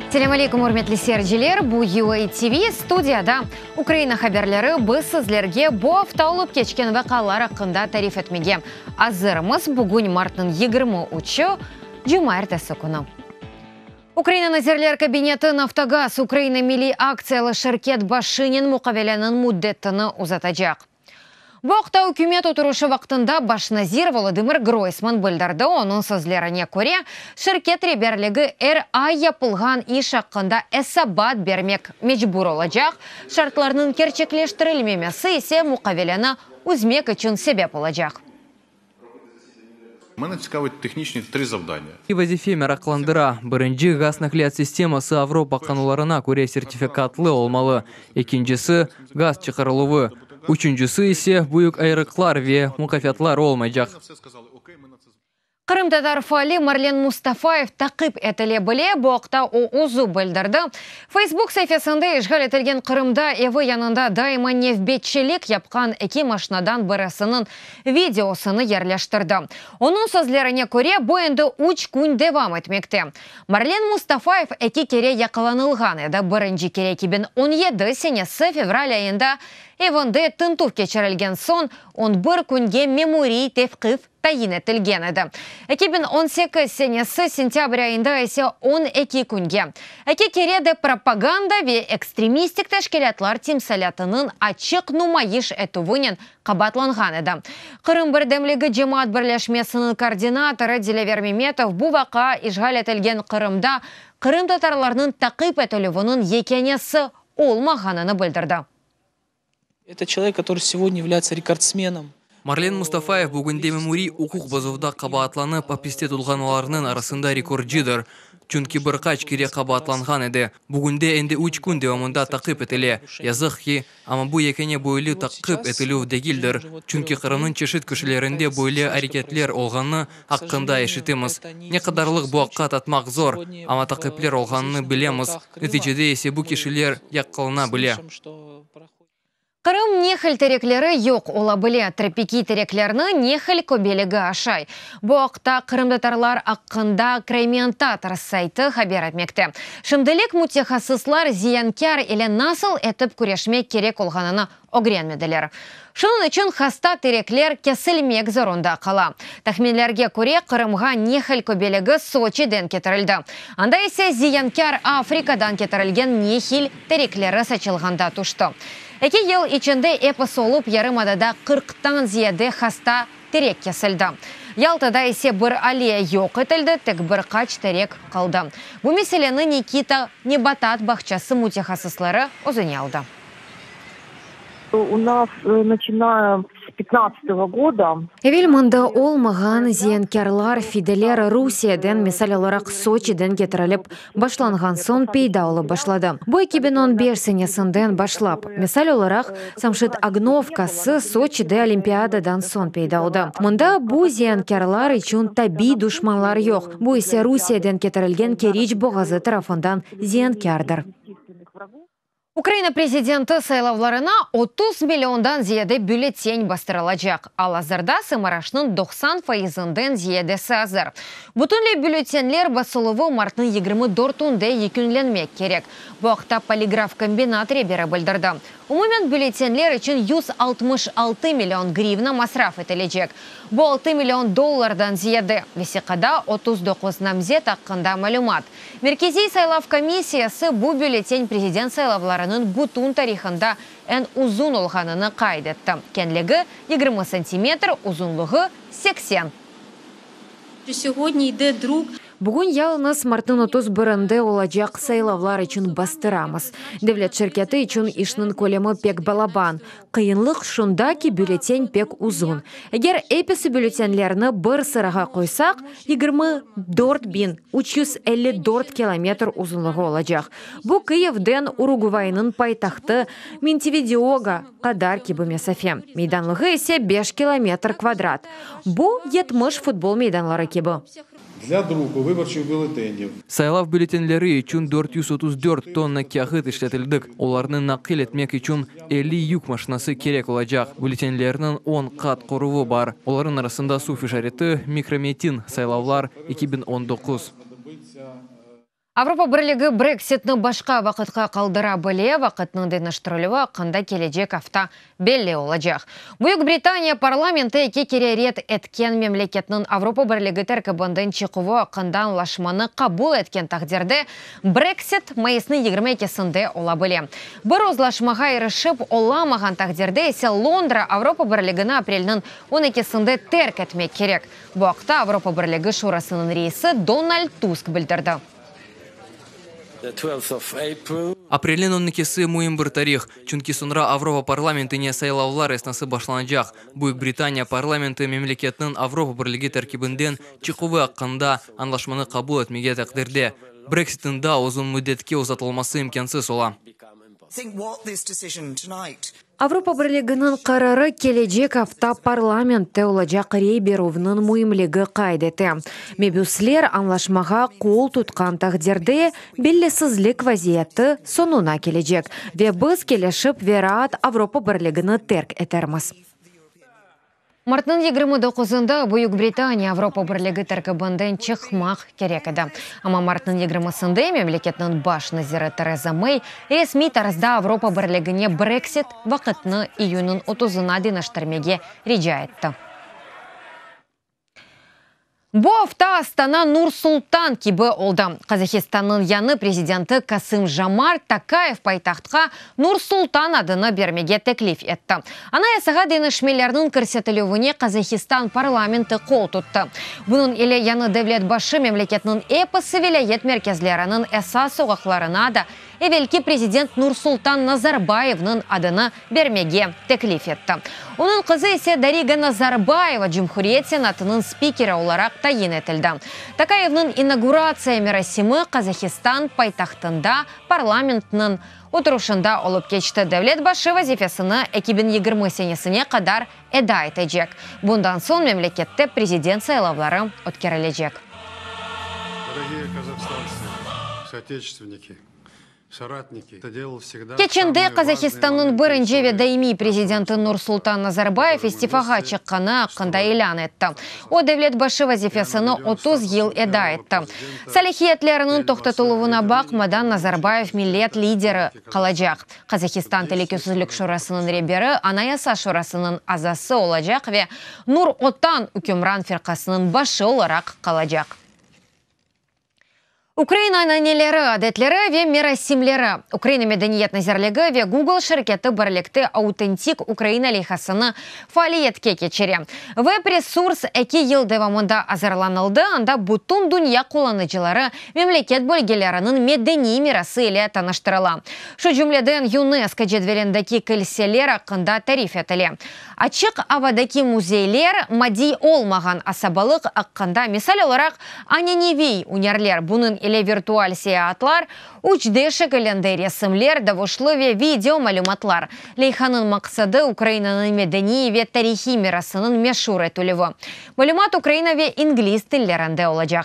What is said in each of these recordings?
Selâm aleyküm, ürmetli seyirciler! Bu UA TV, studiyada Ukraina haberleri. Biz sizlerge bu afta olıp keçken vaqialar aqqında tarif etmege azırmız. Bugün martnıñ 23-ü, cumaertesi künü. Ukraina Nazirler Kabineti Naftogaz Ukraina milliy aktsiyalı şirket başınen muqaveleniñ müddetini uzatacaq. Bu aqta ükümet oturışı vaqtında baş nazir Volodımır Groysman bildirdi. Onıñ sözlerine köre, şirket reberligi er ay yapılğan iş aqqında esabat bermek mecbur olacaq, şartlarnıñ kerçekleştirilmemesi ise muqaveleni üzmek içün sebep olacaq. Meni tsikavit tehniçni tri zavdaniya. Eki vazife meraqlandıra, birinci, gaz naqliyat sisteması Avropa qanunlarına köre sertifikatlı olmalı, ekincisi, gaz çıqarıluvı, üçüncisi ise, büyük ayırıqlar ve mukâfatlar olmaycaq. Qırımtatar faali Marlen Mustafayev taqip etile bile, bu aqta o özü bildirdi. Facebook saifesinde işğal etilgen Qırımda evi yanında daima nevbetçilik yapqan eki maşinadan birisiniñ videosını yerleştirdi. Onıñ sözlerine köre, bu endi üç kün devam etmekte. Marlen Mustafayev eki kere yaqalanılğan edi, birinci kere 2017 senesi fevral ayında evinde tintüv keçirilgen soñ on bir künge memuriy tevqif tayin etilgen edi. 2018 senesi sentâbr ayında ise 12 künge. Eki kere de propaganda ve ekstremistik teşkilâtlar timsalâtınıñ açıq numayış etüvinen qabaatlanğan edi. Qırım birdemligi cemaat birleşmesiniñ koordinatorı Dilâver Memetov bu vaqia işğal etilgen Qırımda qırımtatarlarnıñ taqip etilüviniñ yekânesi olmağanını bildirdi. Это человек, который сегодня является рекордсменом. Marlen Mustafayev bugünde memuriy uquq bozuvda qabaatlanıp apiste tutulğanlarnıñ arasında rekordcıdır, çünki bir qaç kere qabaatlanğan edi. Bugünde endi üç kün devamında taqip etile. Yazıq ki, amma bu yekâne böyle taqip etilüv degildir, çünki Qırımnıñ çeşit köşelerinde böyle areketler olğanı aqqında eşitemiz. Ne qadarlıq bu aqta atmaq zor, amma taqipler olğanını bilemiz, neticede ise bu kişiler yaqalana bile. Qırım nehil terekleri yoq ola bile, tropikiy tereklerni nehil kobeligi aşay. Bu aqta qırımtatarlar aqqında Crimean Tatars saytı haber etmekte. Şimdilik mütehassıslar ziyankâr ile nasıl etip küreşmek kerek olğanını ögrenmediler. Şunıñ içün hasta terekler kesilmek zorunda qala. Tahminlerge köre, Qırımğa nehil kobeligi Soçiden ketirildi. Anda ise ziyankâr Afrikadan ketirilgen nehil terekleri saçılğanda tüşti. Eki yıl içinde episi olıp yarımadada qırqtan ziyade hasta terek kesildi. Yaltada ise bir alleya yoq etildi, tek bir qaç terek qaldı. Bu meseleni Nikita nebatat bağçası mütehassısları özüne aldı. U nas, načinaya s pyatnadtsatogo goda. Evel mında olmağan ziyankârlar, fideler Rusiyeden, misal olaraq Soçiden ketirilip başlanğan soñ peyda olıp başladı. Bu 2015 senesinden başlap. Misal olaraq, samşit ognovkası Soçide Olimpiadadan soñ peyda oldı. Mında bu ziyankârlar içün tabiy duşmanlar yoq, bu ise Rusiyeden ketirilgen Keriç boğazı tarafından ziyankârdır. Ukraina prezidenti saylavlarına 30 milliondan ziyade bülletten bastırılacaq. Al-azırda sımarışnıñ 90 fayızından ziyadesi azır. Bütünley bülletenler basıluvı martnıñ 24-ünde yekünlenmek kerek. Bu aqta Poligrafkombinat reberi bildirdi. Umumen bülletenler içün 166 million grivna masraf etilecek. Bu 6 million dollardan ziyade. Vesiqada 39 namzet aqqında malümat. Merkeziy saylav komissiyası bu bülletin prezident saylavlarınıñ bütün tarihında eñ uzun olğanını qayd etti. Keñligi 20 santimetr, uzunlığı 80. Сьогодні йде друк. Bugün yalıñız martnıñ 31-inde olacaq saylavlar içün bastıramız. Devlet şirketi içün işniñ kölemi pek balaban. Qıyınlıq şunda ki, bülletin pek uzun. Eger episi bülletinlerni bir sırağa qoysaq, 24 354 kilometr uzunlığı olacaq. Bu Kiyevden Urugvaynıñ paytahtı Montevideoğa qadar kibi mesafe. Meydanlığı ise 5 kilometr kvadrat. Bu 70 futbol meydanları kibi. Для друку виборчих бюлетенів Saylav bülletenleri içün 434 tonna kâğıt işletildik. Olarnı naqil etmek içün 50 yük maşinası kerek olacaq. Bülletenlerniñ 10 qat qoruvı bar. Olarnıñ arasında suv işareti, mikrometin, saylavlar 2019. Avropa Birligi Brexitni başqa vaqıtqa qaldıra bile, vaqıtnıñ deñiştirilüvi aqqında kelecek afta belli olacaq. Büyük Britaniya parlamenti eki kere red etken memleketniñ Avropa Birligi terkibinden çıquvı aqqında añlaşmanı qabul etken taqdirde Brexit mayısnıñ 22-sinde ola bile. Bir uzlaşmağa irişip olamağan taqdirde ise Londra Avropa Birligini aprelniñ 12-sinde terk etmek kerek. Bu aqta Avropa Birligi Şurasınıñ reisi Donald Tusk bildirdi. Aprelniñ 12-si müim bir tarih, çünki soñra Avropa parlamentine saylavlar esnası başlanacaq. Büyük Britaniya parlamenti memleketniñ Avropa Birligi terkibinden çıquvı aqqında añlaşmanı qabul etmege taqdirde, Brexitniñ daa uzun müddetke uzatılması imkânsız ola. Avropa Birliginiñ qararı kelecek afta parlamentte olacaq rey berüvniñ müimligi qayd ete. Mebüsler añlaşmağa qol tutqan taqdirde, bellisizlik vaziyeti soñuna kelecek ve biz kelişip ve raat Avropa Birligini terk etermiz. Martnıñ 29-ında Büyük Britaniya Avropa Birligi terkibinden çıqmaq kerek edi. Amma martnıñ 20-sinde memleketniñ baş naziri Tereza Mey resmiy tarzda Avropa Birligine Brexit vaqıtnı iyünniñ 30-ına deñiştirmege rica etti. Bu afta Astana Nur-Sultan kibi oldı. Qazahistannıñ yañı prezidenti Kasım-Jomart Tokayev paytahtqa Nur-Sultan adını bermege teklif etti. Anayasağa deñişmelerniñ kirsetilüvine Qazahistan parlamenti qol tuttı. Bunıñ ile yañı devlet başı memleketniñ episi vilâyet merkezleriniñ esas soqaqlarına da evelki prezident Nursultan Nazarbayevniñ adını bermege teklif etti. Onıñ qızı ise Dariga Nazarbayeva Cumhuriyet Senatınıñ spikeri olaraq tayin etildi. Tokayevniñ inauguratsiya merasimi Qazahistan paytahtında parlamentniñ oturışında olıp keçti. Devlet başı vazifesini 2020 senesine qadar eda etecek. Bundan soñ memlekette prezident saylavları ötkerilecek. Дорогие казахстанцы, соотечественники, соратники, это делал всегда Keçende самые важные Qazahistannıñ моменты birinci ve истории daimiy prezidenti Nursultan Nazarbayev istifağa çıqqanı aqqında ilân etti. O, devlet başı vazifesini 30 yıl eda etti. Salâhiyetleriniñ toqtatıluvına baqmadan, Nazarbayev millet lideri qalacaq, Qazahistan Telükesizlik Şurasınıñ reberi, Anayasa Şurasınıñ azası olacaq ve Nur Otan ükümran firqasınıñ başı olaraq qalacaq. Ukraina ananeleri, adetleri ve merasimleri, Ukraina Medeniyet nazirligi ve Google şirketi birlikte Autentik Ukraina leyhasını faaliyetke keçire. Web-resurs eki yıl devamında azırlanıldı, anda bütün dünya qullanıcıları memleket bölgeleriniñ medeniy mirası ile tanıştırıla. Şu cümleden, UNESCO cedvelindeki kilseler aqqında tarif etile. Açıq avadaki müzeyler, maddiy olmağan asabalıq aqqında, misal olaraq, ananeviy ünerler, bunıñ ile virtual seyaatlar, 3D şekilinde resimler, davuşlı ve video malümatlar. Leyhanıñ maqsadı, Ukrainanıñ medeniy ve tarihiy mirasınıñ meşur etilüvi. Malümat ukraina ve ingliz tillerinde olacaq.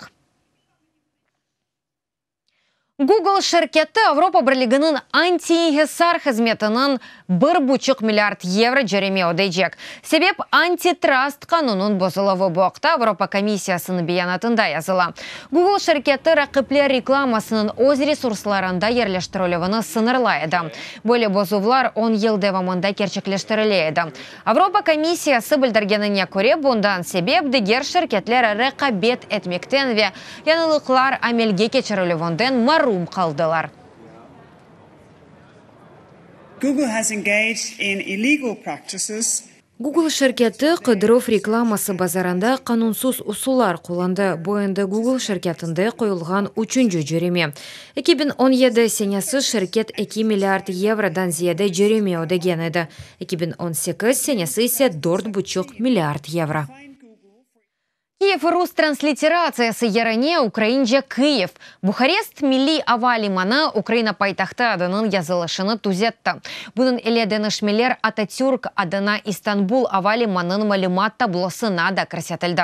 Google şirketi Avropa Birliginiñ anti-inhisar hızmetiniñ 1,5 milliard yevro cerime ödeycek. Sebep, antitrust qanunıñ bozuluvı. Bu aqta Avropa komissiyasınıñ beyanatında yazıla. Google şirketi raqipler reklamasınıñ öz resurslarında yerleştirilüvini sıñırlay edi. Böyle bozuvlar on yıl devamında kerçekleştirile edi. Avropa komissiyası bildirgenine köre, bundan sebep diger şirketler reqabet etmekten ve yañılıqlar amelge keçirilüvinden marum qaldılar. Google has engaged in illegal practices. Google şirketi qıdıruv reklaması bazarında qanunsız usullar qullandı. Bu endi Google şirketinde qoyulğan üçünci cöreme. 2017 senesi şirket 2 milliard yevrodan ziyade cöreme ödegen edi, 2018 senesi ise 4,5 milliard yevro. Kiyev rus transliteratsiyası yerine ukraince Kıyiv. Buharest milliy ava limanı Ukraina paytahtı adınıñ yazılışını tüzetti. Bunıñ ile deñişmeler Atatürk adına İstanbul ava limanınıñ malümat tablosına da kirsetildi.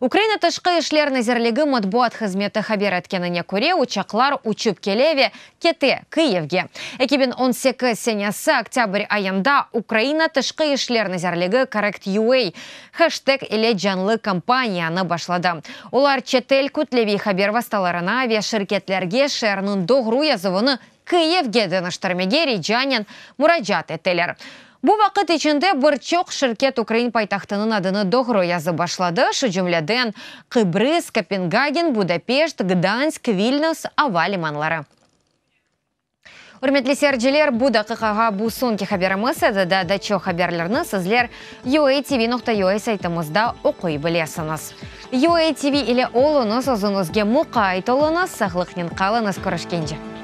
Ukraina Tışqı işler nazirligi matbuat hızmeti haber etkenine köre, uçaqlar uçıp kele ve kete Kıyivge. 2018 senesi oktâbr ayında Ukraina Tışqı işler nazirligi Correct.ua heşteg ile canlı kampaniyanı. areketlerini başladı. Olar çetel kütleviy haber vastalarına ve şirketlerge şeerniñ doğru yazuvını Kıyivge deñiştirmege ricanen muracaat ettiler. Bu vaqıt içinde bir çoq şirket ukrain paytahtınıñ adını doğru yazıp başladı, şu cümleden, Qıbrız, Kopengagen, Budapeşt, Gdansk, Vilnüs ava limanları. Ürmetli seyirciler, bu daqiqağa bu soñki haberimiz edi. Daa da çoq haberlerni sizler UATV.UA saytımızda oquy bilesiñiz. UATV ile oluñız, özüñizge muqayt oluñız, sağlıqnen qalıñız, körüşkence!